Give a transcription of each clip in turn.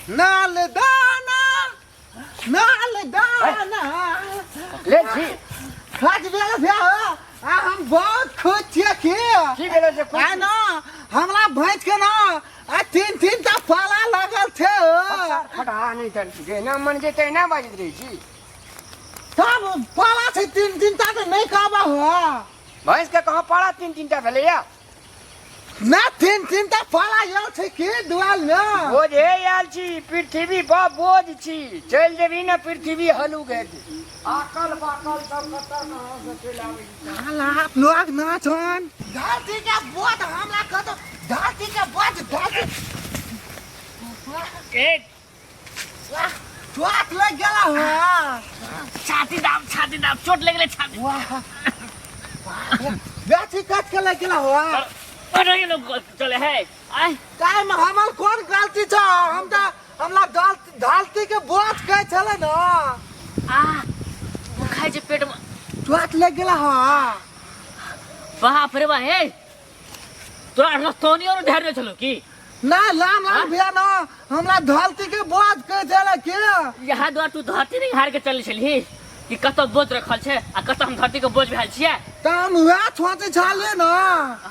नाल दाना नाल दाना ले छी खाज भेल भ्या आ हम बहुत खुश छियै की की भेलो से आ ना हमरा भैंस के ना आ तीन तीन टा पाला लागल छै फटा नहीं त जेना मन जे तेना बाजैत रहै छी तब पाला छै तीन तीन टा तऽ नहि कहबा हो भैंस के कहाँ पाड़ा तीन तीन टा भेलैया ना तीन तीन टा पाला आयल छै की दुआल में बोझ हे आयल छी पृथ्वी पर बोझ छी चलि जेबही ने पृथ्वी हलुक हेतै आकल बाकल सब कतऽ कहाँ से चलि आबै छै। साला लोग ना छन धरती के बोझ हमरा कतो धरती के बोझ धरती ए चोट लग गेला हो छाती दाब छाती दाब चोट लग गेलै छाती वाह बेटी कट के लग गेला हो अरे ये लोग चले है आय काय में हमर कोन गलती छ हम त हमरा धरती के बोझ कहै छलै न आ खाइ छै पेट में चोट लग गेला हो बाप रे बा हे तोरा तोनी और धैर्य छलो की ना लाम लाम भैया ना हमरा धरती के बोझ कह छलै के यहाँ द्वार तू धरती नहीं हार के चल छलही कि कतऽ बोझ रखल छै आ कतऽ हम धरती के बोझ भेल छियै त हम वएह सोचै छलियै न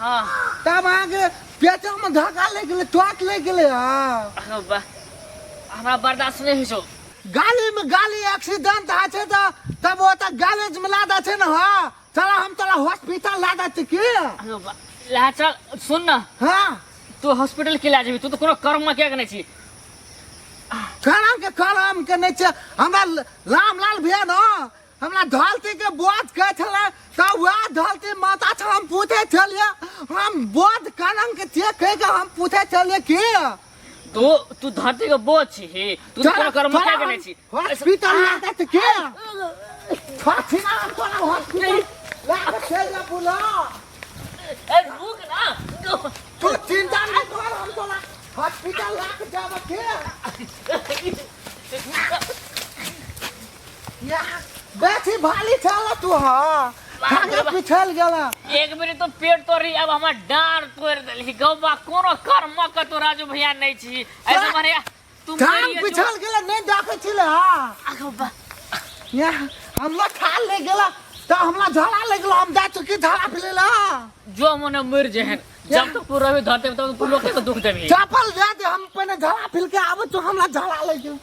हाँ तब अहाँके पेटमे धक्का लागि गेलै चोट लागि गेलै हँ अरे बा हमरा बर्दाश्त नहीं होइ छौ गाली में गाली एक्सीडेंट होइ छै तऽ तब ओतऽ गैरेज में ला दै छै ने हँ चला हम तोरा हॉस्पिटल ला दै छी की अरे बा ला चल सुन ना हाँ तू हॉस्पिटल के ला जेबी तू तो कोनो कर्म में किया नहीं छी करम के करम के नहि छै हमरा रामलाल भैया न हमरा धरती के बोझ कहै छलै तऽ वएह धरती माता छल हम पूछै छलियै हम बोझ करम के छियै कहि के हम पूछै छलियै की तू तू धरती के बोझ छी तू तो कोनो कर्म में किया नहीं छी हॉस्पिटल ला दै छी की छथिन तोरा हॉस्पिटल ला के चलि जा बुला ए रुक ना तू चिंता नहीं कर हम तोरा हॉस्पिटल ला के जाब के या बेटी भाली छल तू हां खाके पिछल गेला एक बेर तो पेट तोड़ी अब हमर डाँड़ तोड़ देलही गौबा कोनो कर्म के तो राजू भैया नहीं छी ऐसे मारे तू टांग मरिए जो। पिछल गेला नहीं देखै छले हां आगो बा या हमरा ठाल ले गेला तऽ हमरा झड़ा लागि गेलो हम जा चुकी झड़ा फिलेला जो मने मर जेहन जब तक तू रहबी धरती में तब तक तू लोग के दुख देबी चपल दे दे हम पहिने झड़ा फिल के आबै तो हमरा झड़ा लागि गेल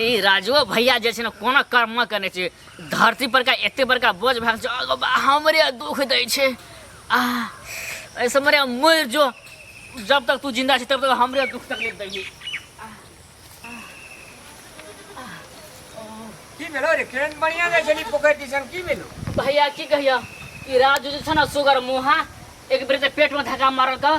ए राजू भैया जे छै ने कोनो कर्म करने छै धरती पर का एते बड़का बोझ भए छै आगो बा हमरे दुख दै छै आ ऐसे मरे मर जो जब तक तू जिंदा छै तब तक हमरे दुख तकलीफ दैही की भेलो रे केहन बढ़िया जाइ छली पोखरि दिसन की भेलो भैया की कहिया ई राजू जे छै ने सुगर मुहा एक बेर तऽ पेट में धक्का मारल का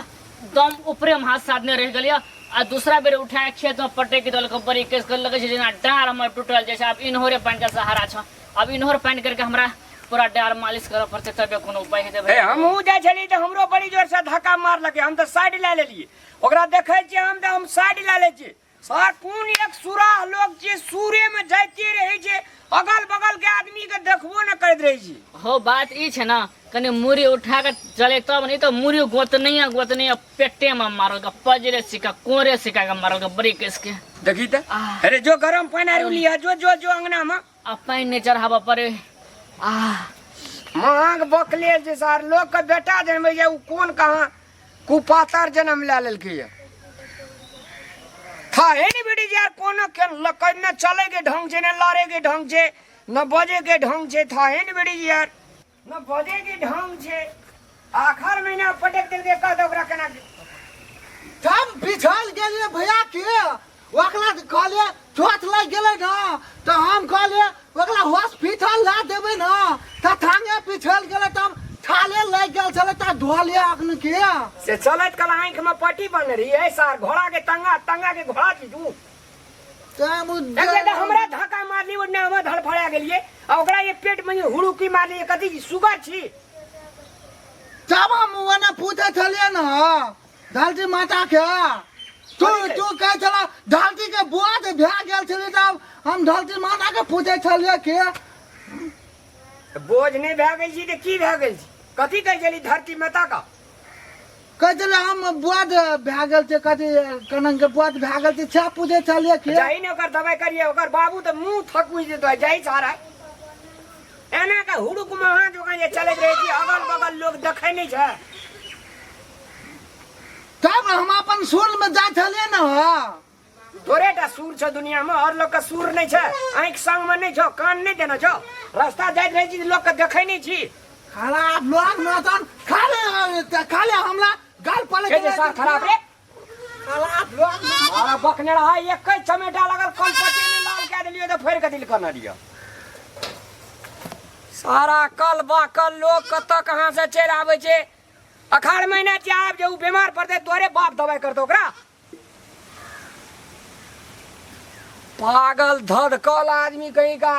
दम ऊपरे में हाथ साधने रह गेलियै आ दूसरा बेर उठा के खेत में पटक देलक बड़ी केस कर लगे छै जेना डाँड़ हमर टूटल जाइ छै आब इन्होरे पानि के सहारा छ आब इन्होर पानि करके हमरा पूरा डाँड़ मालिश करऽ पड़तै तबे कोनो उपाय हेतै ए भैया हमहूँ जाइ छली तऽ हमरो बड़ी जोर से धक्का मारलकै हम तऽ साइड लए लेलियै ओकरा देखै छियै हम तऽ हम साइड लए लै छियै सर कोन एक सुराह लोग छै सूरे में जाइते रहै छै अगल बगल के आदमी के देखबो न करैत रहै छै हो बात ई छै ने कनि मूड़ी उठा के चले तब नहीं तो मूड़ी गोतनी गोतनी पेटे में मारल के पजरे सिक्का कोरे सिक्का के मारल के बड़ी केस के देखी तऽ अरे जो गरम पानि आरु लिया जो जो जो अंगना में आ पानि नहि चढ़ाबऽ पड़े आ महग बकले छै सर लोग के बेटा जनबै छै ओ कोन कहाँ कुपातर जन्म लए लेलकै ये था हे नहीं बेटी यार कोनो के लकड़ न चले के ढंग छै न लड़े के ढंग छै न बजे के ढंग छै था हे नहीं बेटी यार न बजे के ढंग छै आखर महीना पटक देलकै कह दे ओकरा केना हम पिछल गेलियै भैया के ओकरा कहलियै चोट लागि गेलै ने तऽ हम कहलियै ओकरा हॉस्पिटल लए देबै ने तऽ थांगे पिछल गेलै तब थाले लागि गेल छलै तऽ धोलियै अखन के से चलैत कल आँखि में पट्टी बन रही है सार घोड़ा के तंगा तंगा के घोड़ा छी तू तऽ हम एक बेर तऽ हमरा धक्का मारली ओने हम धड़फड़ा गेलियै आ ओकरा ये पेट में हुड़ुकी मारली कथी छी सुगर छी तब हम ओने पूछै छलियै ने धरती माता के तू तू कहै छला धरती के बोझ भए गेल छलै तब हम धरती माता के पूछै छलियै के बोझ नहि भए गेल छी तऽ की भए गेल छी कथी कहै छली धरती माता का कहै छलै हम बुआद भए गेल छै कथी कनन के बुआद भए गेल छै छा पूछै छलियै कि जाही ने ओकर दवाई करिए ओकर बाबू तऽ मुंह थकुच देतो जाही सारा एना के हुड़ुक महा जोका जे चलैत रहै छी अगल बगल लोग देखै नहि छै तब हम अपन सुर में जाइ छलियै ने तोरे टा सूर छौ दुनिया में और लोग के सूर नहीं छै आँखि संग में नहीं छौ कान नहीं देना छौ रास्ता जाइत रहै छी लोग के देखै नहीं छी खराब लोग नतन खाले खाले हमला गाल पले के जे सर खराब रे खराब लोग मारा बकने रहा एक चमेटा लगल कलपति में लाल कए देलियो तऽ फोड़ि के दिल कने दियो सारा कल बाकल लोग कतऽ कहाँ से चलि आबै छै अखाड़ महीना छै आब जे उ बीमार पड़तै तोरे बाप दवाइ करतौ ओकरा पागल धधकल आदमी कहीं का।